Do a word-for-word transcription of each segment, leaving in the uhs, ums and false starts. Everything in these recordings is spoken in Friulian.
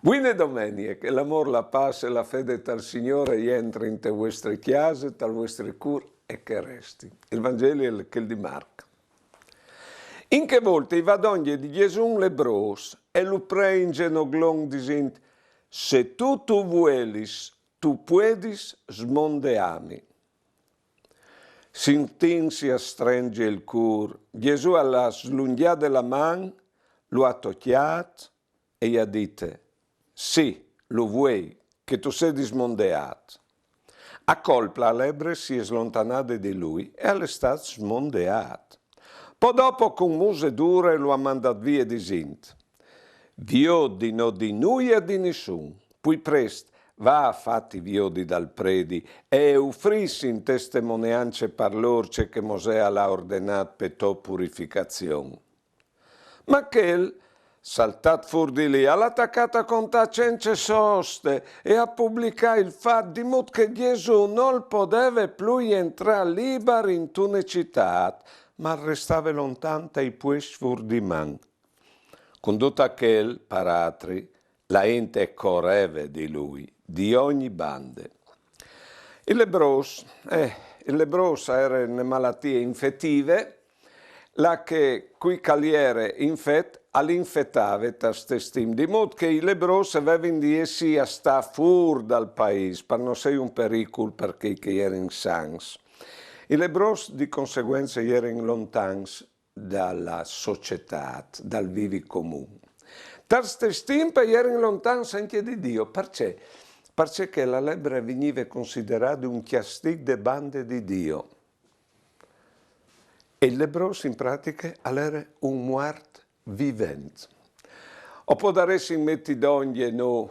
Buine domenie, che l'amôr, la pâs e la fede tal Signôr e jentri inte vuestre cjase, tal vuestri cûr e che e resti. Il Vangeli al è chel di Marc. In chê volte i va dongje di Jesù un lebrôs e lu pree in zenoglon disint: Se tu, tu vuelis, tu puedis smondeâmi. Sintintsi a strenzî il cûr, Jesù al à slungjade la man, lu à tocjât e i à dite: Sì, lu vuei, che tu sedis smondeât. A colp la lebre si è slontanade di lui e al è stât smondeât. Po dopo cun muse dure lu à mandât vie disint: Viodi no dî nuie di nissun, plui prest va, fâti viodi dal predi e ufrìs in testemoneance par lôr ce che Mosè al à ordenât pe tô purificazion. Ma chel, saltât fûr di li, al à tacât a contâ cence soste e a publicâ il fat, di mût che Jesù nol podeve plui jentrâ libar intune citât, ma al restave lontan tai puescj fûr di man. Cun dut chel, par altri, la int e coreve di lui, di ogni bande. Il lebrôs, eh, il lebrôs al jere une malatie infetive, là che cui che al jere infet al infetave tal stes timp, di mût che i lebrôs a vevin di jessi a stâ fûr dal paîs, par no sei un pericul par chei che a jerin sans. I lebrôs di conseguence a jerin lontans da la societât, dal vivi comun. Tal stes timp a jerin lontans ancje di Diu, parcè? Parcè che la lebre e vignive considerade un cjastig de bande di Diu. E il lebrôs in pratiche al jere un muart vivent. O podaressin meti dongje nô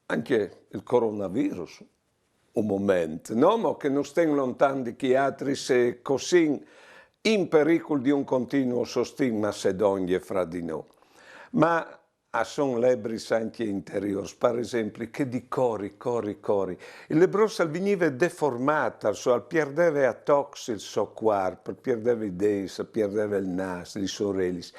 ancje il coronavirus, un moment, no? Ma che nus ten lontan di chei altris e che o sin in pericul di un continuu sostin masse dongje fra di nô. Ma a son lebris ancje interiôrs, par esempli, chê di cori, cori, cori. Il lebrôs al vignive deformât, al so, al pierdeve a tocs il so cuarp, al pierdeve i dêts, al pierdeve il nâs, lis orelis.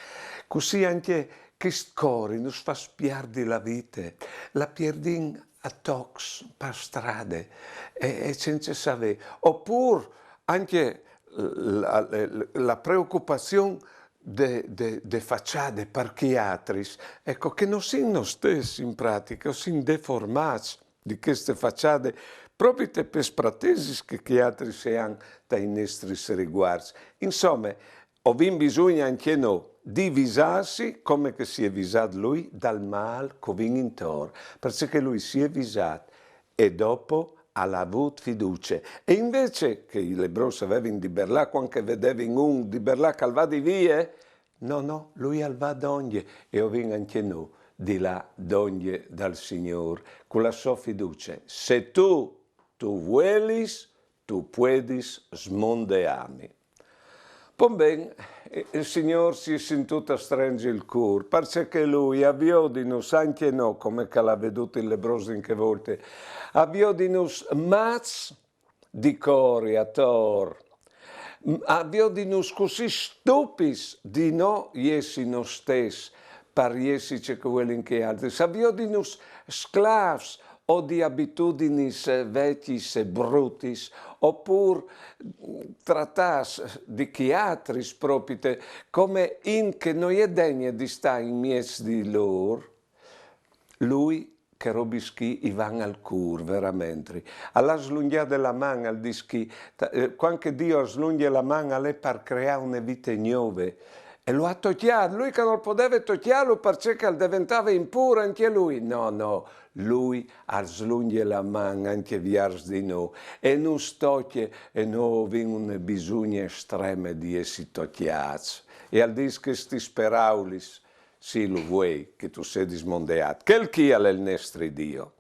Cussì ancje chest cori nus fâs pierdi la vite, la pierdìn a tocs par strade e, e cence savê. Opûr ancje la, la, la preocupazion de, de, de façade par chei altris, eco, che no sin nô stes in pratiche, o sin deformâts di cheste façade, propit pes pratesis che chei altris a àn tai nestris rivuarts. Insome, o vin bisugne ancje nô di visâsi, come che si è visât lui, dal mâl che o vin intor, parcè che lui si è visât e dopo al à vût fiducie. E invezit che i lebrôs a vevin di berlâ, cuant che a vedevin un di berlâ che al va di vie, no, no, lui al va dongje, e o vin ancje nô di lâ dongje dal Signôr, cu la sô fiducie. Se tu, tu vuelis, tu puedis smondeâmi. Pon ben, il Signôr si è sintût a strenzî il cûr, parcè che lui al à viodinus ancje nô, come che al à viodût il lebrôs in chê volte, al à viodinus mats di cori ator, al à viodinus cussì stupits di no jessi nô stes, par jessi ce che a vuelin chei altris, al à viodinus sclâfs o di abitudinis vecjis e brutis, opûr tratâts di chei altris propit come int che no je degne di stâ in mieç di lôr, lui chês robis chi i van al cûr, veramentri. Al à slungjade la man, al dîs chi, ta-, eh, cuant che Diu al slungje la man, al è par creâ une vite gnove. E lu à tocjât, lui che nol podeve tocjâlu parcè che al deventave impûr ancje lui. No, no, lui al slungje la man ancje viers di nô e nus tocje e nô o vin une bisugne estreme di jessi tocjâts. E al dîs chestis peraulis: Sì, lu vuei che tu sedis smondeât. Chel chi al è il nestri Diu.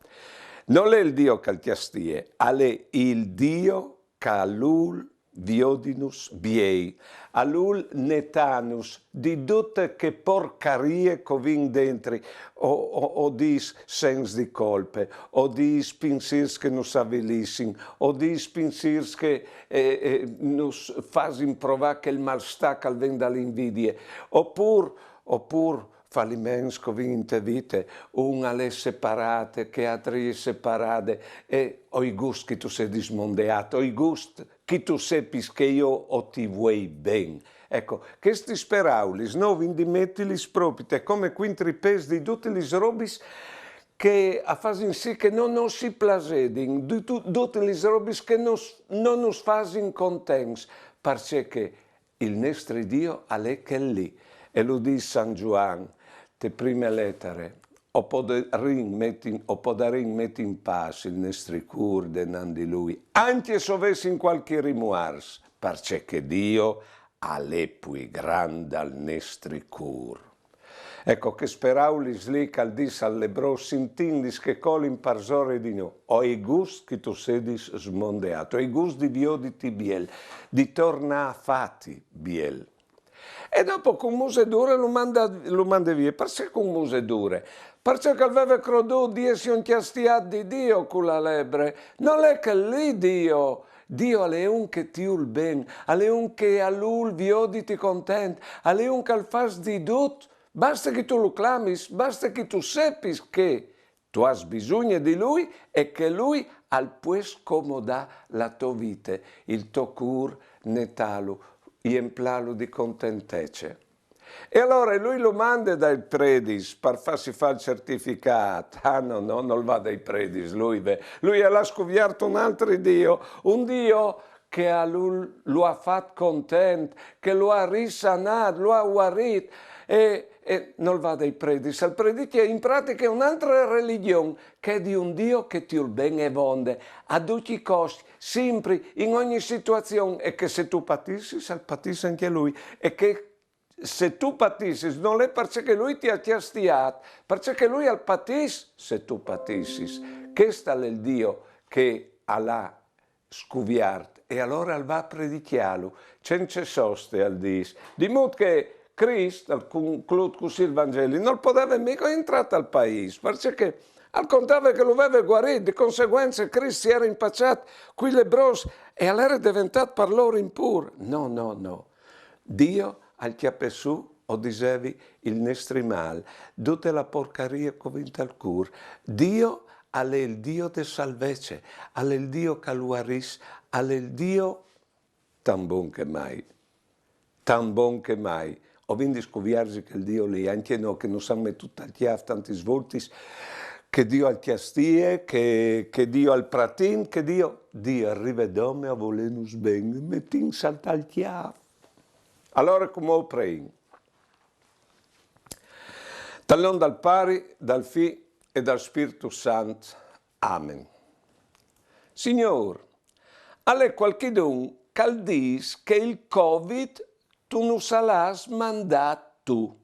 Nol è il Diu che al cjastie, al è il Diu che al vûl viodinus biei, al vûl netânus di dute chê porcarie che o vin dentri, o, o, o dîs sens di colpe, o dîs pinsîrs che nus avilissin, o dîs pinsîrs che, eh, eh, nus fasin provâ chel malstâ che al ven da la invidie, opûr, opûr faliments che o vin inte vite, un al è separât, chê atri e je separade, e o ai gust che tu sedis smondeât, o ai gust che tu sepis che jo o ti vuei ben. Eco, chestis peraulis nô o vin di metilis propite come cuintri pês di dutis lis robis che a fasin sì che no nus si plasedin, du-, du-, dutis lis robis che nus, no nus fasin contents, parcè che il nestri Dio al è chel li, e lu dîs San Zuan, te prime letare, o podarìn meti, o podarìn meti in pâs il nestri cûr denant di lui, ancje se o vessin cualchi rimuars, parcè che Dio al è plui grant dal nestri cûr. Eco, chês peraulis li che al dîs al lebrôs, sintìnlis che colin parsore di nô, o ai gust che tu sedis smondeât, o ai gust di vioditi biel, di tornâ a fâti biel. E dopo cun musedure lu mande, lu mande vie. Parcè cun musedure? Parcè che al veve crodût di jessi un cjastiât di Dio cu la lebre. Nol è chel li Dio. Dio al è un che ti vûl ben, al è un che al vûl vioditi content, al è un che al fâs di dut. Baste che tu lu clamis, baste che tu sepis che tu âs bisugne di lui e che lui al pues comodâ la tô vite, il to cûr, netâlu, jemplâlu di contentece. E alore lui lu mande dai predis par fâsi fâ il certificât. Ah, no, no, nol va dai predis, lui, ve. Lui al à scuviert un altri Dio, un Dio che a lu, lu à fat content, che lu à risanât, lu à vuarît, e, e nol va dai predis. Al predìcje in pratiche une altre religjon, chê di un Dio che ti vûl ben e vonde, a ducj i coscj, simpri, in ogni situazion, e che se tu patissis, al patìs ancje lui, e che se tu patissis, nol è parcè che lui ti à cjastiât, parcè che lui al patìs se tu patissis. Chest al è il Dio che al à scuviert, e alore al va a predicjâlu, cence soste al dîs. Di mût che Crist, al conclût cussì il Vangeli, nol podeve migo intrâ tal paîs, parcè che al contave che lu veve vuarît, di conseguence Crist si jere impaçât cui lebrôs e al jere deventât par lôr impûr. No, no, no. Dio al cjape sù, o disevi, il nestri mâl, dute la porcarie che o vin tal cûr. Dio al è il Dio de salvece, al è il Dio che al vuarìs, al è il Dio tant bon che mai. Tant bon che mai. O vin di scuvierzi chel Dio li, ancje nô che nus àn metût tal cjâf tantis voltis, che Dio al cjastie, che, che Dio al pratint, che Dio, Dio al rive dome a volênus ben, metìnsi tal cjâf. Alore cumò o preìn. Tal non dal Pari, dal Fi e dal Spirtu Sant. Amen. Signôr, al è cualchidun che al dîs che il Covid tu nus lu âs mandât tu.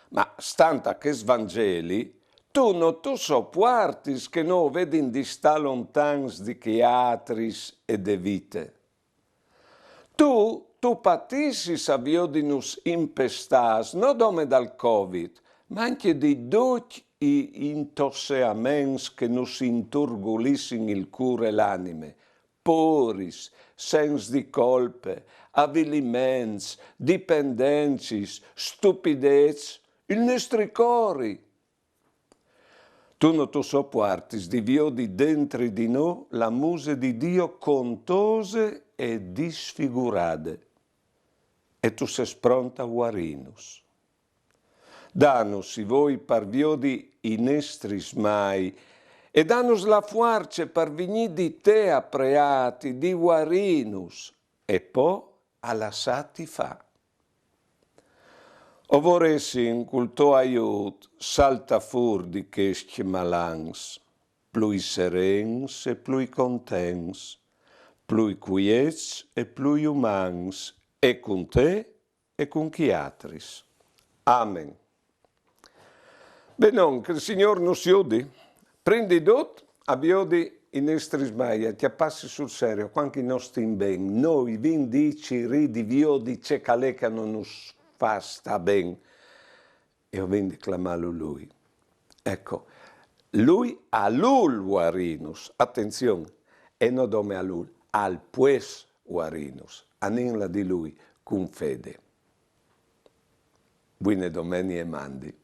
Ma stant a chest Vangeli, tu no tu sopuartis che nô o vedin di stâ lontans di chei altris e de vite. Tu, tu patissis a viodinus impestâts, no dome dal Covid, ma ancje di ducj i intosseaments che nus inturgulissin il cûr e l'anime, pôris, sens di colpe, aviliments, dipendencis, stupidêts, il nestri cori. Tu no tu sopuartis di viodi dentri di nô la muse di Dio contose e disfigurade, e tu sês pront a vuarînus. Danus, si voi, par viodi i nestris mâi, e danus la fuarce par vignî di te a preâti, di vuarînus, e po a lassâti fâ. O voressin cul to aiût saltâ fûr di chescj malans, plui serens e plui contents, plui cuiets e plui umans, e cun te e cun chei altris. Amen. Benon, che il Signôr nus judi. Prin di dut, a viodi i nestris mâi, a cjapâsi sul serio, cuant che no stin ben, nô i vin di cirî di viodi ce che al è che no nus fâs stâ ben, e o vin di clamâlu lui. Eco, lui al vûl vuarînus, atenzion, e no dome al vûl, al pues vuarînus. Anìn là di lui cun fede. Buine domenie e mandi.